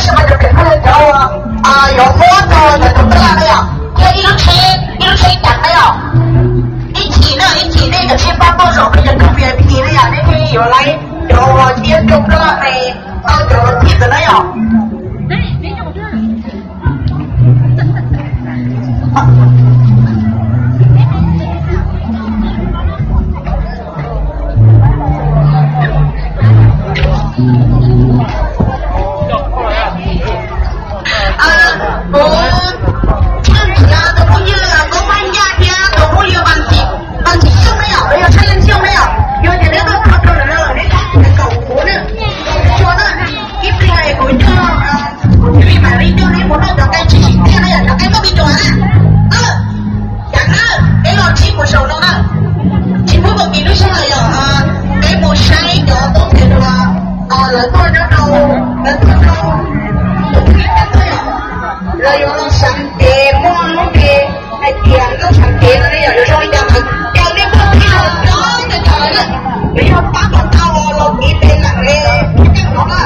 Tsis mas cov pem phooj ywg cov uas yuav muab rau cov tub rog na yom, thiab ib lub tsheb, ib lub tsheb ceev na yom. Ib chim na, ib chim nej cov tsheb pab muaj zaum pem cov tub V I P na yom, nej thiaj yuav laib cov uas iab rooj roj ne, tau cov thib ntawd na yom. Kuv tshaj nrhiav tus phooj ywg Koob Paj Ncaj thiab tus phooj ywg Vaj Ntxim, Vaj Ntxim Xyooj na yom, los yog Tshaj Leej Xyooj na yom, yog tias neb tuaj txog rau lawm no los neb txhob kaum kuv na, tsuas na, ib pliag kuv coj kuv tus me mam li coj neb mus noj cov qe tshwm sim tiag na yom, cov qe muaj me nyuam na. Cas na, peb los txij mus saum no na, tsis muaj mus kis lub sij hawm yom, peb mus saib cov tub npis uas lawv tuaj nyob rau, lawv tuaj rau tus thib tas tuaj yom, lawv yuav los xeev cev muaj lub npe hais tias lub xeev cev no ne yom, yuav zoo li cas ntawd, ces nej pom tib los cov cov lawm na, yuav yog pab kom tau los kis npe lam li thiab no na.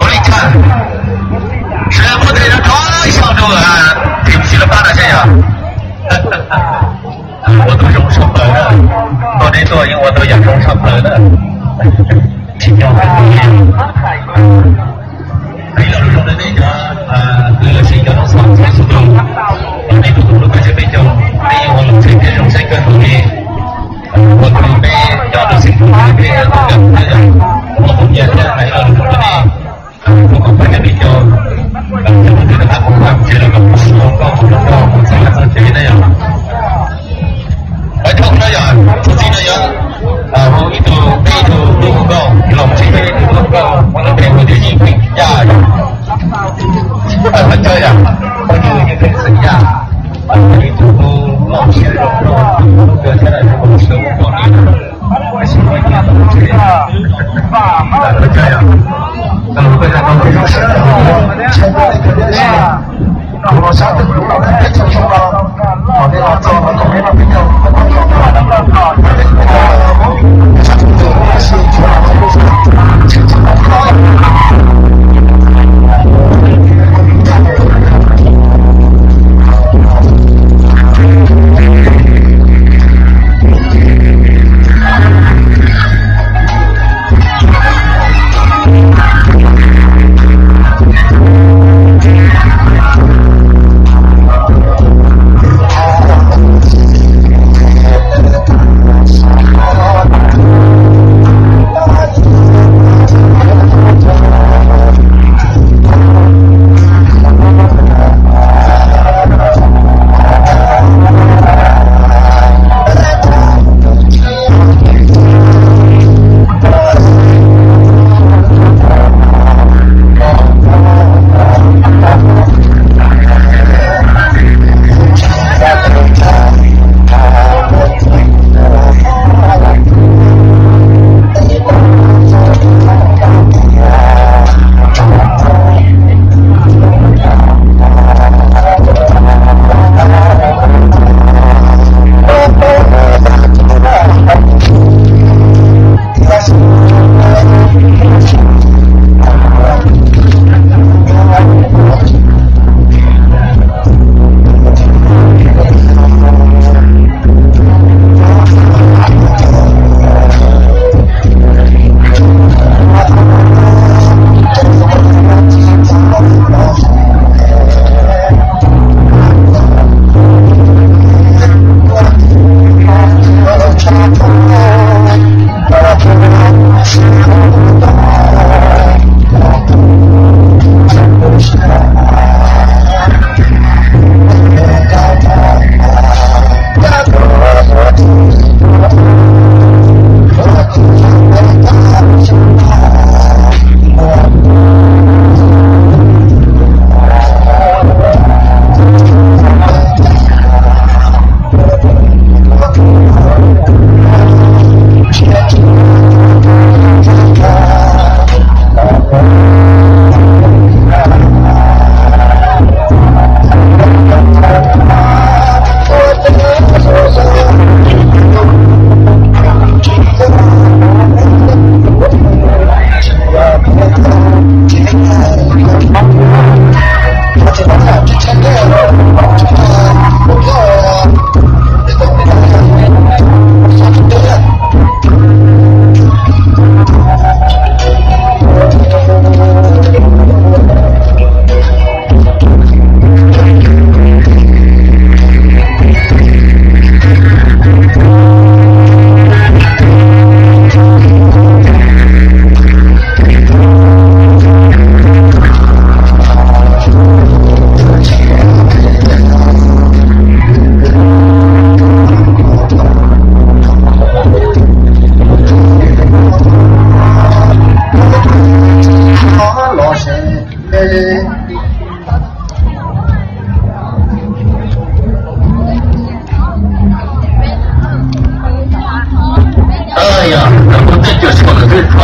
Ua li cas sawv daws muab tej no rov xyuas rau tim txiv laj pab no saib yog. Ua tau zoo tshaj plaws na. Tuaj neb tuaj yeej ua tau yam zoo tshaj plaws na. Tsis yog hais tias peb los zoo li nej cov, twb los sib cov noob xav txhua txhua tus, nej tus tus lub paj tseb peb caug, nej yeej ua lub tsev thiab zoo saib kawg nkaus li. Ua tau peb cov lub tsev peb tau kam thiab yog ua tau nyias thiab hais los zoo li nej. Kuv kom peb cov peb caug, cov lub tsev rau qab kuv vaj tsev los kom kuv ua nkauj ua nraug ua txog txog tsev na yog. Ua thaum no yog txuas txij no yog hu ib tug peb ib tug tub hu nkauj, los tsis peb ib tug tub hu nkauj, ua lub npe hu tias Yeej Pheej Yaj yog. Ua coj yog, poj niam Yeej Pheej Xeem Yaj, ib tug tub loj siab zoo nkauj, tus tub thiab lawm ua siab zoo nkauj li.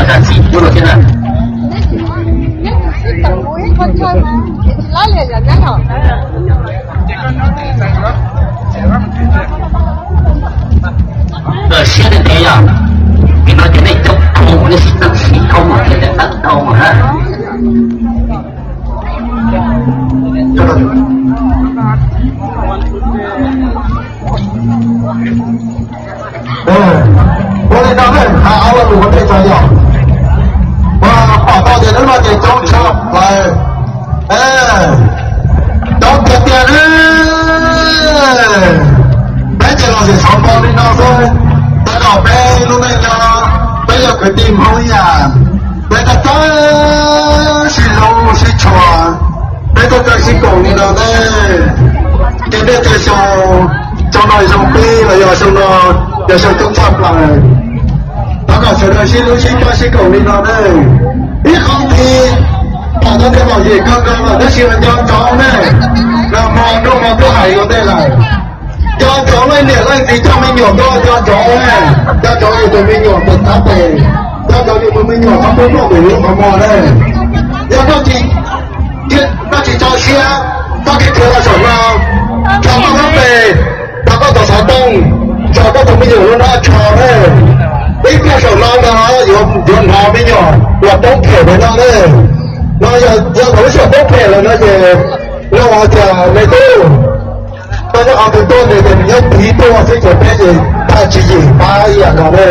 Tam sim ub no thiab na. Lawm siab ntev ntev yog, vim no ces nej coob dhau, nej sib txeeb sib dhau mus ces tab dhau mus na. Ua li no ne, hais ob lo lus ua ntej tso yog, ua pom tau tias hnub no ces coob tshaj plaws, coob tiag tiag li. Peb ces los zem xov npo li no xwb, tab tom peb lub neej nyob, peb yog kwv tij Hmoob ib yam, peb tab tom sib hlub sib tshua, peb tuaj txawj sib koom li no ne. Ces nej tej xyoo, xyoo no xyoo pib los yog xyoo no yog xyoo coob tshaj plaws. Thov kom sawv daws sib hlub sib tshua sib koom li no ne. Ib qho ntxiv, pom tau tej mom yim kawg nkaus lawm tab sis mas nco ntsoov ne, nag hmo nruab hmo twb hais ua ntej lawm, nco ntsoov leej niam leej txiv coj me nyuam tuaj, nco ntsoov ne, nco ntsoov yus tus me nyuam tus thab tes, nco ntsoov yus tus me nyuam txhob pub noj mus lub qhov muag ne. Yog koj tsis, koj tsis tso siab, koj kev khiav los saum no, tso koj lub pes, tso koj tus xov tooj, tso koj tus me nyuam lub hnab tsho ne. Ib pliag saum no ntag yuav hnov me nyuam uas poob phem ntawm no ne. No yog thaum lub sij hawm poob phem lawm no ces no hais tias me tub, koj nyob qhov twg tuaj ntes ces nws nyob tid tuaj xwb ces peb ces thaj tswv yim pab ib yam nkaus ne.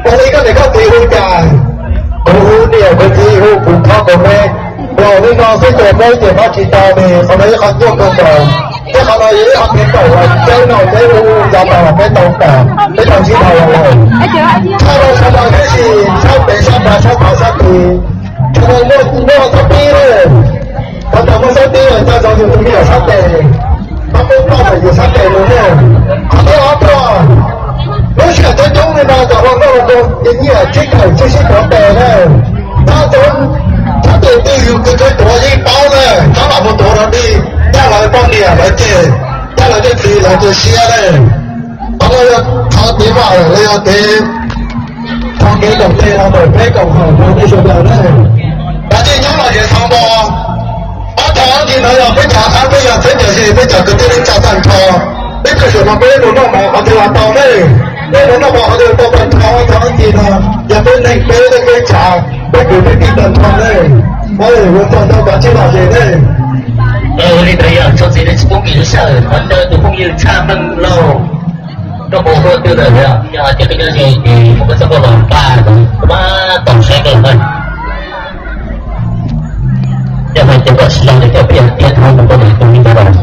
Ua li koj niam koj txiv hu cas, kuv hu niam kuv txiv hu kuv pog kuv me, los li no xwb ces peb ces pab tsis tau li, qhov no ib qho nyuaj kawg nkaus. Thiab qhov no yog ib qho kev kawm uas peb no peb hu yav tas los peb tau kawm, peb tau ntsib dhau los lawm. Tshaj rau sawv daws tab sis sab pem sab nrad sab tod sab tid, sawv daws muaj muaj sab tib lawm. Thov kom muaj sab tib los nco ntsoov yus tus me nyuam sab tes, txhob pub noj mus yus sab tes mus ne. Qhov thib ob tuaj, lub sij hawm coob coob li no cov hluas nkauj hluas nraug nyiam nyiam sib kawm sib sib tuav tes na. Txhob tuav, txhob tus twg yus tus twg tuav yeej paub na, txhob lam mus tuav rau dig, coj lawv poj niam lawv ceg, coj lawv tej txiv lawv tu siab na. Qhov no yog qhov kev vam los yog kev, qhov kev koom tes los ntawm peb koom haum rau nej sawv daws na. Kav tsij nyob lom zem xov npo. Ob tog ob ntsis no yog peb cov qab peb yog txheeb cov ze peb cov kwv tij neej tsa tag nrho. Peb tag sim no peb mus noj mov qhov twg los tau ne. Peb mus noj mov qhov twg tau tag nrho ob tog ob ntsis no. Yog peb neeg peb tej kev tshav, peb kwv peb tij tag nrho ne. Ua tsaug ntau, kav tsij lom zem ne. Ua li ntawd yog txhob txwm nej tsis pub nkim lub sij hawm, thov caw tus phooj ywg Tshaj Meej Lauj, koj puas hu twg lawm? Yog hais tias koj nyob ze ces mus koj txoj koj los npaj, koj mam tau saib koj lawm na. Yog hais tias koj tsis los ces koj pheej tiav thov mus koj mam tus li ntawd los.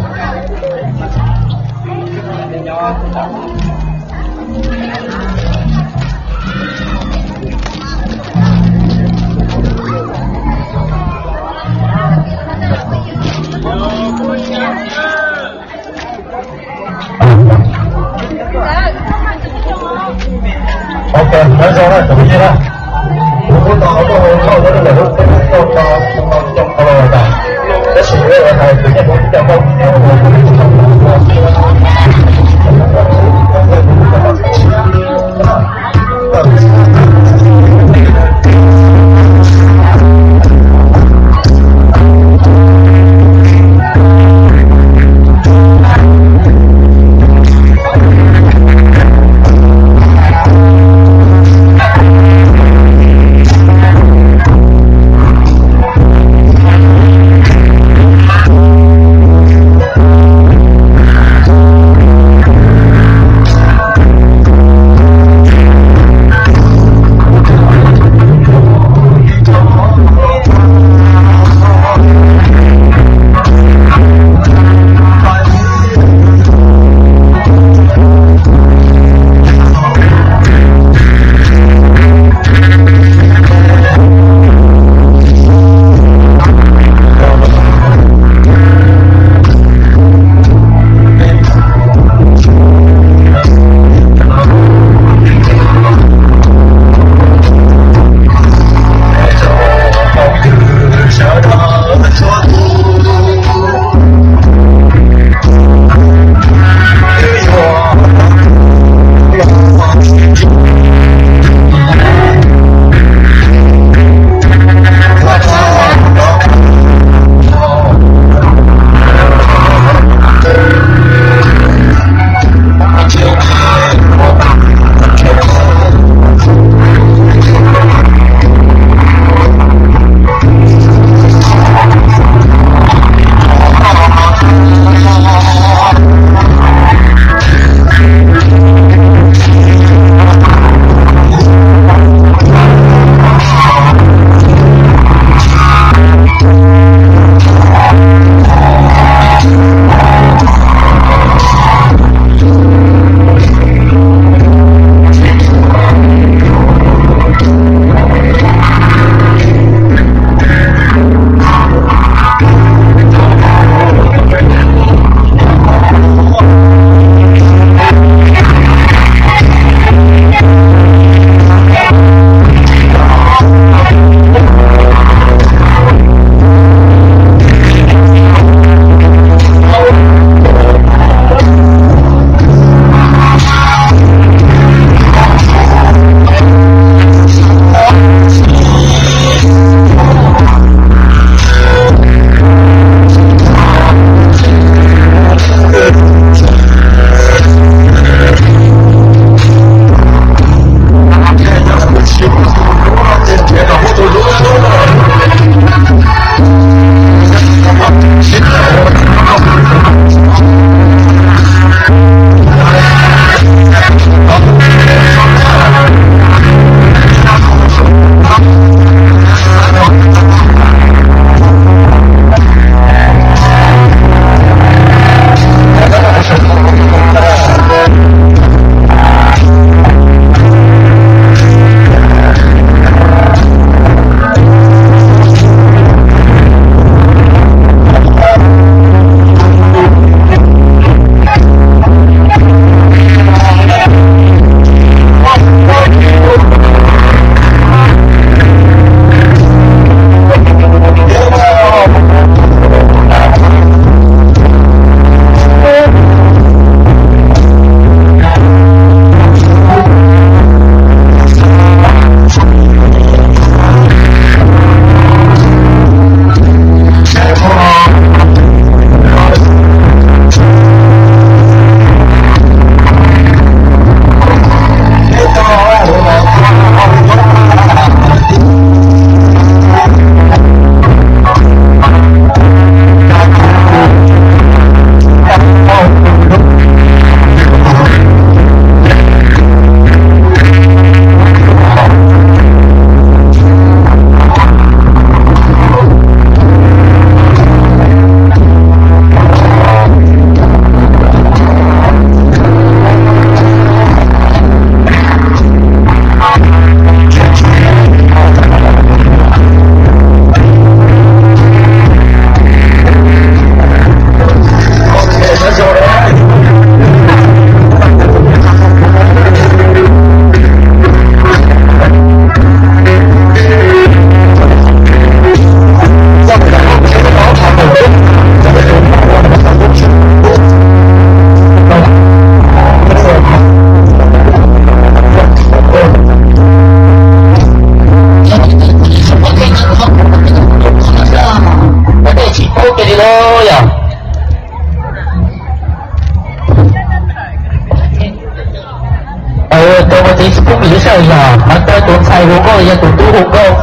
Yog hais txog tus ntxhais hu nkauj los yog tus tub hu nkauj.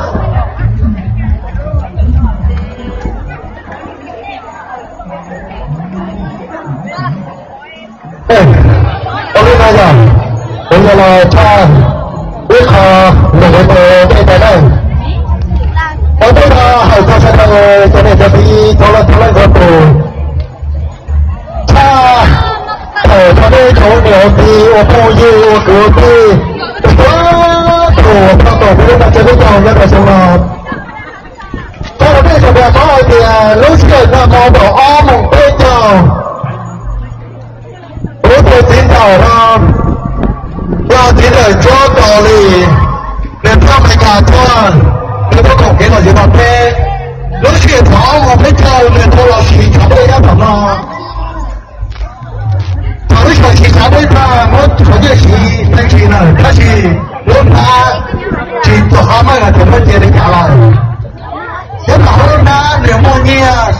Ua li no yog, kuv yuav los tshaj ib qho lus hu tus tej tais na. Tau tej no hais txog sawv daws cov niam cov txiv cov laus cov leej cov tus, tshaj tawm rau nej cov niam txiv ua phooj ywg ua kwv ua tij, tus tub tus thaum peb lub neej tsev lub caug nyob rau xyoo no. Txog rau peb sawv daws paub hais tias lub sij hawm nag hmo thaum ob moos peb caug, kuv tus txiv ntxawm no yog txiv ntxawm Ntsuab Kaus Lim, nws tuaj Amelikas tuaj, nws tuaj koom kev lom zem rau peb. Lub sij hawm thaum ob moos peb caug nws tau los siv tshav dej nyob tom no. Thaum lub sij hawm siv tshav dej tag muab tshav dej siv me ntsis lawm tab sis lub hnab tsis tuam qab meej los tsis muaj cia li cas lawm. Nyob rau hauv lub hnab nws muaj nyiaj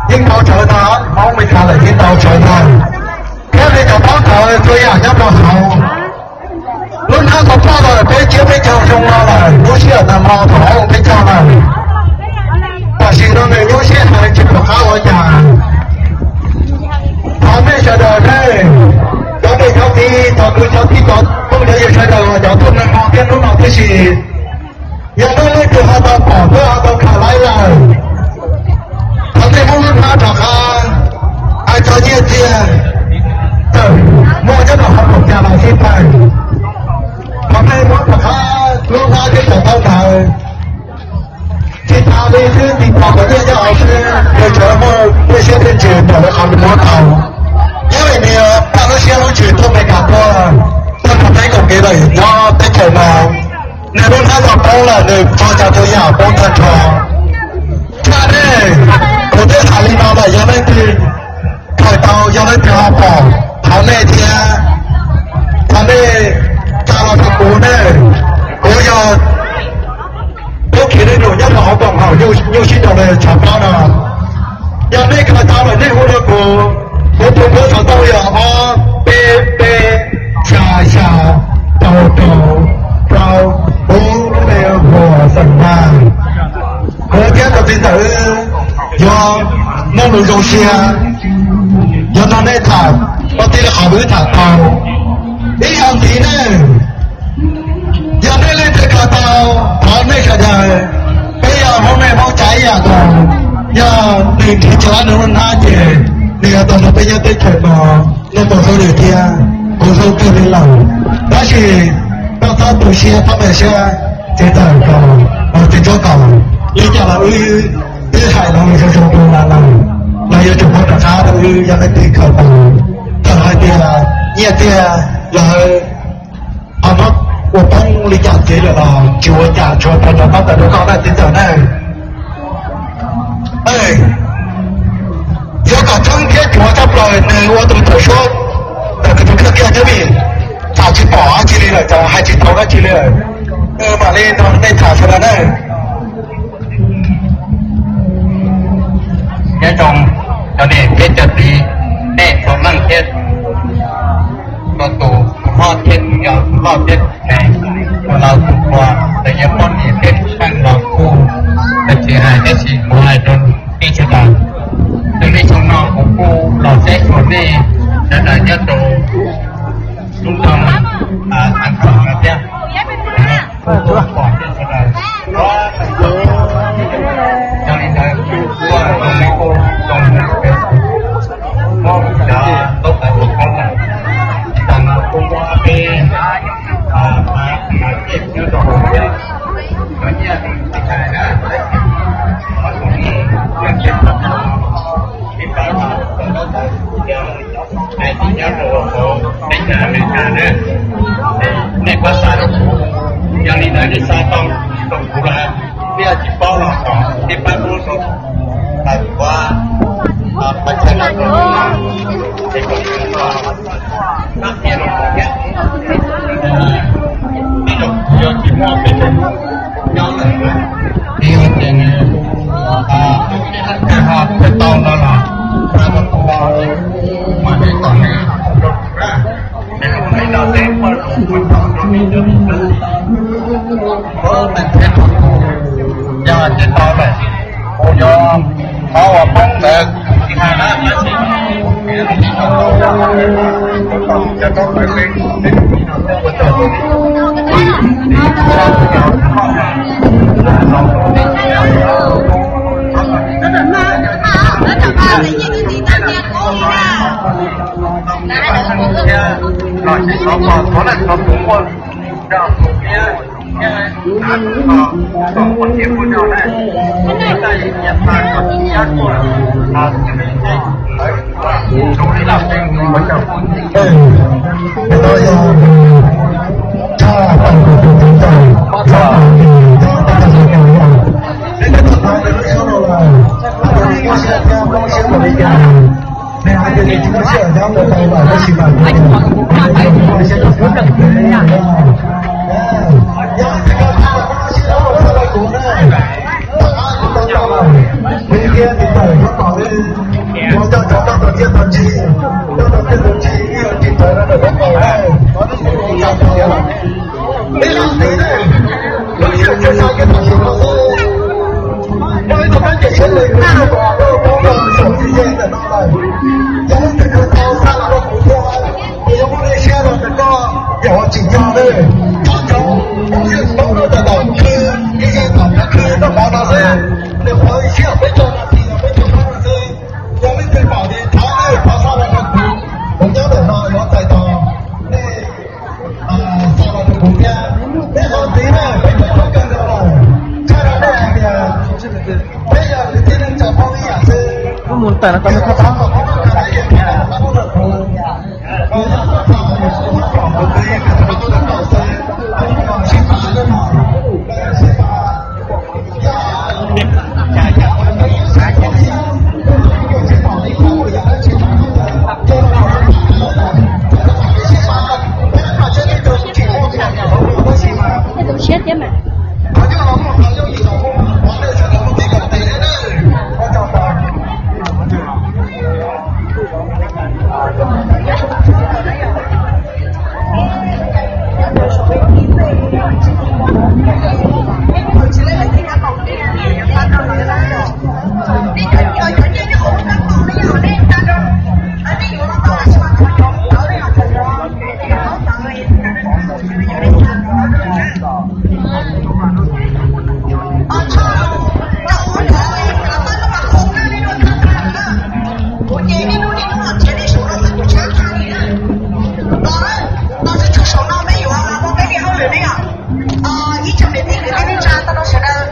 yeej tau tsawv ntawd, hauv Amelikas lawm yeej tau tsawv ntawd. Thiab li cov pob kawg txhua yam nyob rau hauv. Lub hnab tau ploj lawm peb tsiab peb caug xyoo no lawm, lub sij hawm nag hmo thaum ob moos peb caug lawm. Tam sim no nws nyuaj siab heev tsis pom qab ua cas. Thov nej sawv daws ne, cov niam cov txiv, cov kwv cov tij, cov phooj cov ywg sawv daws uas cov tuaj nag hmo thiab hnub no tib si, yog nej leej twg ho tau pom thiab ho tau khaws lawm, thov nej muab lub hnab rov qab, hais txog nyiaj txiag, txawm muaj nyob rau hauv paus cas los xij peem, thov nej muab rov qab lub hnab thiab cov taub ntawd. Tsis tas li xwb, tsis tas kom nyiaj nyob hauv xwb, nws tseem muaj nyiaj siab nyiaj ntsws ntawm lawv qhov nws muab tau. Nyob li nws paj lub siab lub ntsws tuaj Amelikas tuaj, tuaj nrog peb koom kev lom zem nyob teb chaws no. Nws lub hnab los poob lawm, nws tso cov txhua yam poob tag nrho. Tshaj dej, kuv twb hais li no lawm, yog leej twg khaws tau, yog leej twg ho pom, thov nej thiab, thov nej tsa los rau kuv ne. Kuv yog tub khiv neej num nyob rau hauv koom haum nyuj sib nraus li tshav pob no. Yog nej khaws tau lawm nej hu rau kuv, kuv tus npawb xov tooj yog ob peb peb xya xya rau rau rau, kuv lub npe hu ua Xeem Nag. Kuv thiab tus txiv ntxawm wb yuav muaj lus zoo siab, yuav nrog nej tham, ua tij li qhov wb tham tau. Ib zaug ntxiv ne, yog nej leej twg khaws tau, thov nej sawv daws, peb yog Hmoob Mej Hmoob Caiv ib yam nkaus, yog nws nrhiav tsis tau nws lub hnab ces nws yuav tau nrog peb nyob teb chaws no, nej puas hlub nws thiab? Kuv hlub kawg li lawm, tab sis koj txhob tu siab, txhob me siab, txiv ntxawm Kaus, txiv Ntsuab Kaus, li cas los wb twb hais los zoo zoo dua lawm, los yuav tsum muab rov qab rau wb, yog leej twg khaws tau, txawm hais tias nyiaj txiag los ho muab ua poob li cas ces lawm los tsis ua cas, tsuas rov qab tawm rau koj na txiv ntxawm na. Yuav kom txheeb thiab tsuav tshaj plaws nws ua tus thaum suab, thaum nws tus kheej kiag thiab vim tham tsis pom dab tsi li lawm, txawm hais tsis tau dab tsi li lawm. Mam li nrog nej tham sawv daws na. Nyob zoo cov niam thiab cov txiv, nej txhua leej thiab, txhua tus, tus hlob thiab tus yau, tus loj thiab tus me, tus laus tus hluas, los yog poj niam thiab tub los kuj, los tsis hais tab sis kuv hais rau nej sawv daws, xyoo no kuv kuj los saib xyuas nej sawv daws nyob rau lub nroog An Thọ no thiab. Kuj pom nej sawv daws, yog li ntawd kuj ua rau nej kuj zoo, muab cov tub tawv ua koob lawm, tsis tas no kuj muab peb mas mas tej nyob rau hauv thiab, cov nyiaj tsis hais na, qhov zoo li nyiaj txiag txom nyem, tsis tas no kuj muab tau thiab. Hais tsis nyob rau hauv teb chaws Amelikas na, nej pab xa rau kuv, yog li ntawd nej xa tau rau kuv lawm, nej yog tsis paub los kom nej pab muab rau kuv, pab txhais rau kuv, es kom kuv los pab qhia rau kuv thiab. Tej zaum kuv yuav tsis muaj pes tsawg hnub nyob lawm, es yog tias nws ho pab tau no los pab rau kuv, mas nej kom nws rau kuv na. Nws hu li no Yog ces tau lawm, kuv yuav qhov uas poob ntawd. Lub mus tawm no tau me thaj tau. Siab thiab mas. Ib tsoom niam tij kwv tij neej tsa tau rau sawv daws,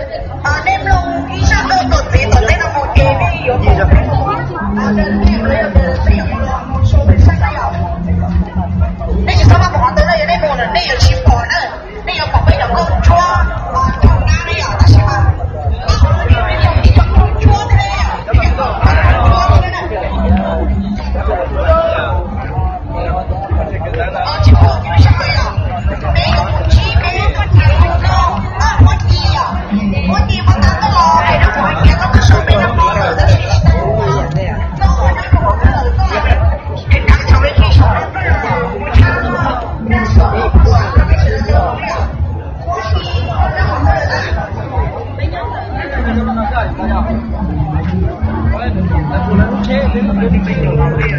nej mloog ib zaj dab neeg tom txiv tom teb no mus ces nej yuav pom, nej tsis txhob maj mus qhov twg na, yog nej mus lawm nej yuav tsis pom na, nej yuav pom peb cov nkauj ntsuab raug nab na yom, tab sis mas ib co nkauj ntsuab thiab, ib co nkauj ntsuab thiab na.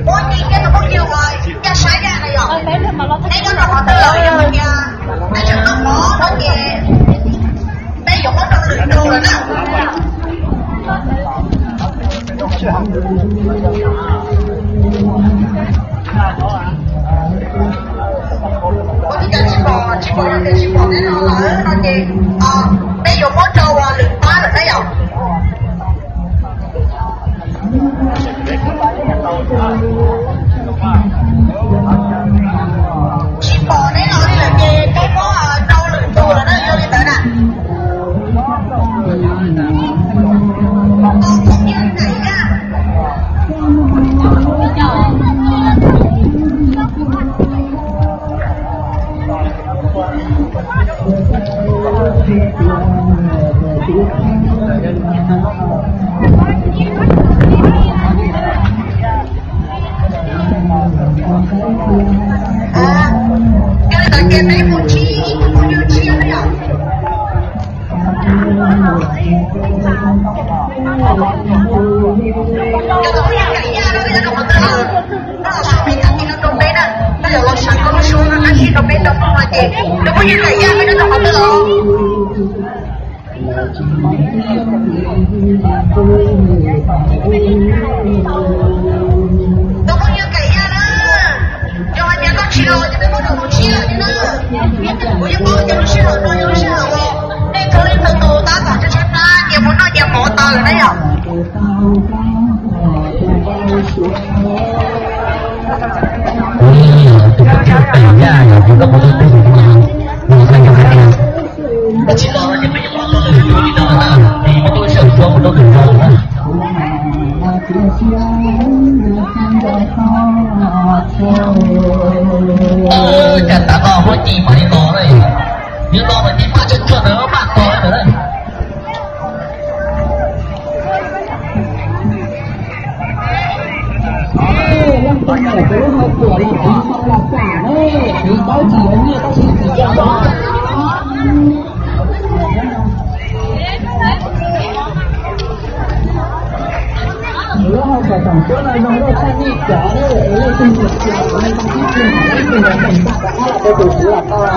Ua ci kiag tus phooj ywg uas ncaj sab yaj na yom, neb nyob rau qhov twg los yog tias neb tseem noj mov no ces peb yuav muab rau lwm tus lawm na. Ua li cas tsis pom, tsis pom, tsis pom neb los lawm no ces peb yuav muab rau lwm pab lawm na yom. Tsis pom neb los li lawm ces peb muab rau lwm tus lawm na, yog li ntawd na. Phooj ywg Kaim Yaj, peb nyob rau qhov twg los? Tus phooj ywg Kaim Yaj na, yog hais tias koj tsis los ces peb muab rau lub sij hawm li na. Kuv yeej paub tias lub sij hawm no yog lub sij hawm uas nej txhua leej txhua tus tab tom tso tsho plab, nyias mus noj nyias mov tas lawm na yom. Tus phooj ywg Kaim Yaj yog tus koj puas tau peb tus no, tus no yog hais tias koj tsis los ces peb yeej paub tau lwm tus li no na, ces peb tuaj sij hawm tso mus rau tus no na. Cas tav no huab ci mam li los na, yog los mas ces paj tsawg tsuag ntawd maj kos lawm na.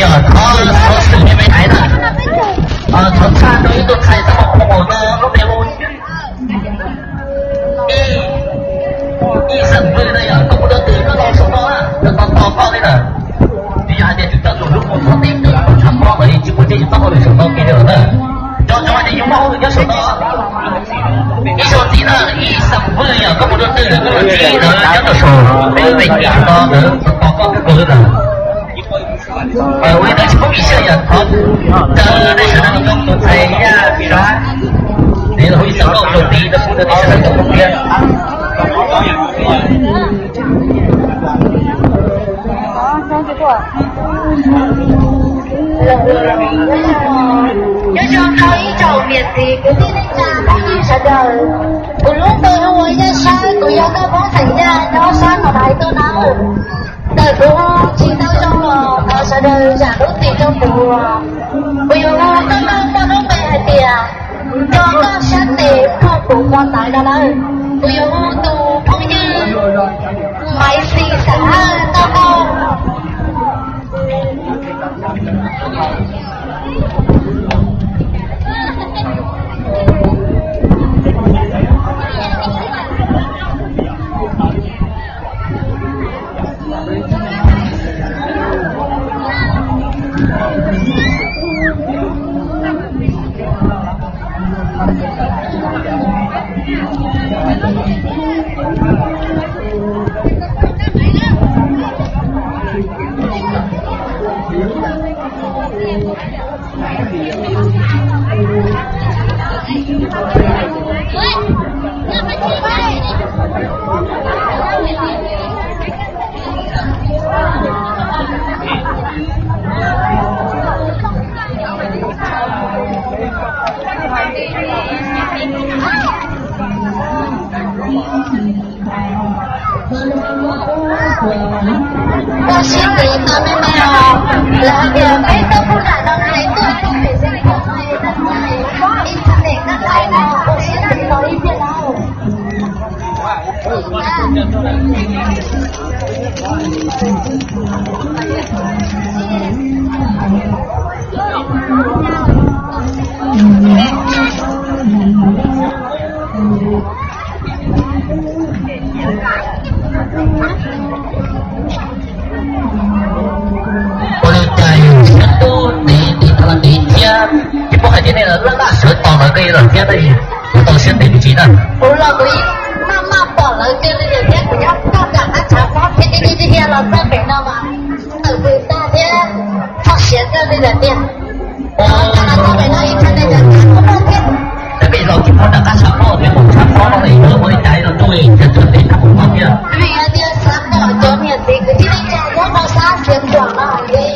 Yog thov xwm me me hais na, thov txhaj rau ib tug ntxhais txaj muag qhov muag no lub npe hu ib xeem vwj na, yog koj mus rau twg koj los saum no na, koj tos koj li na. Vim yog hais tias tsis tau lub mus thov teb kawm tau tshav pob los yeej tsis muaj teb tsis txhob ua lwm saum no kiag li lawm na. Cov cov ces yus muaj hauj lwm nyob saum no. Ib zaug ntxiv na, ib xeem vwj, yog koj mus rau twg koj los txib ntawd nyob rau saum peb lub me ntsis saum no ntawd tos koj kawg kawg li na. Ua li ntawd tsis pub vim xyov yog thov raws nej sawv daws nrog tus ntxhais Yaj Sab, nej los hu ib xeem lauj, tus ntxhais rau pub rau nej sawv daws tau pom thiab. Nyob zoo rau ib tsoom niam txiv kwv tij neej tsa phooj ywg sawv daws. Kuv lub npe hu ua Yaj Sab, kuv yog Nkauj Hmoob xeem Yaj nyob sab Nom Nai tuaj nawb. Ntawm kuv tsis tau zoo los thov sawv daws zam lub txim rau kuv. Kuv yuav hu Nkauj Hmoob muaj lub npe hais tias Nco Nkauj Sab Tes Phoj Kuv Kho Ntawv no nawb. Kuv yuav hu tus phooj ywg Maiv Xis Xam Hawj Nkauj Hmoob. Koj sib ntev tau me me os, lawv hais tias peb tau kuj lam no hais tuaj txog pem Xeev Khuam no, internet kaj qaib no, koj sib ntev tau ib pliag lauj. Ua li cas yus siab tub ntev ntev tau ntev thiab, tsis paub hais tias nej laj laj sawv tos lawv koj los thiab tab sis kuv tau siab ntev me ntsis na. Kuv los kuv yeej maj maj pom lawv kiag li lawm thiab, kuv nyob toj nram qab tshav pob thiab tib tib tib thiaj los txog pem no mas tawm pw tag thiab txhoj siav kawg li lawm tiag. Tag los txog pem no ib txhia tes cov tshav pob thiab. Tab pem los tsis pom nram qab tshav pob thiab, mus tshav pob no es yuav ua li cas los tuaj li cas txhia tes tshav pob thiab. Vim hais tias xav pom cov niam txiv kwv tij neej tsa nyob rau sab Xeev Khuam no heev li.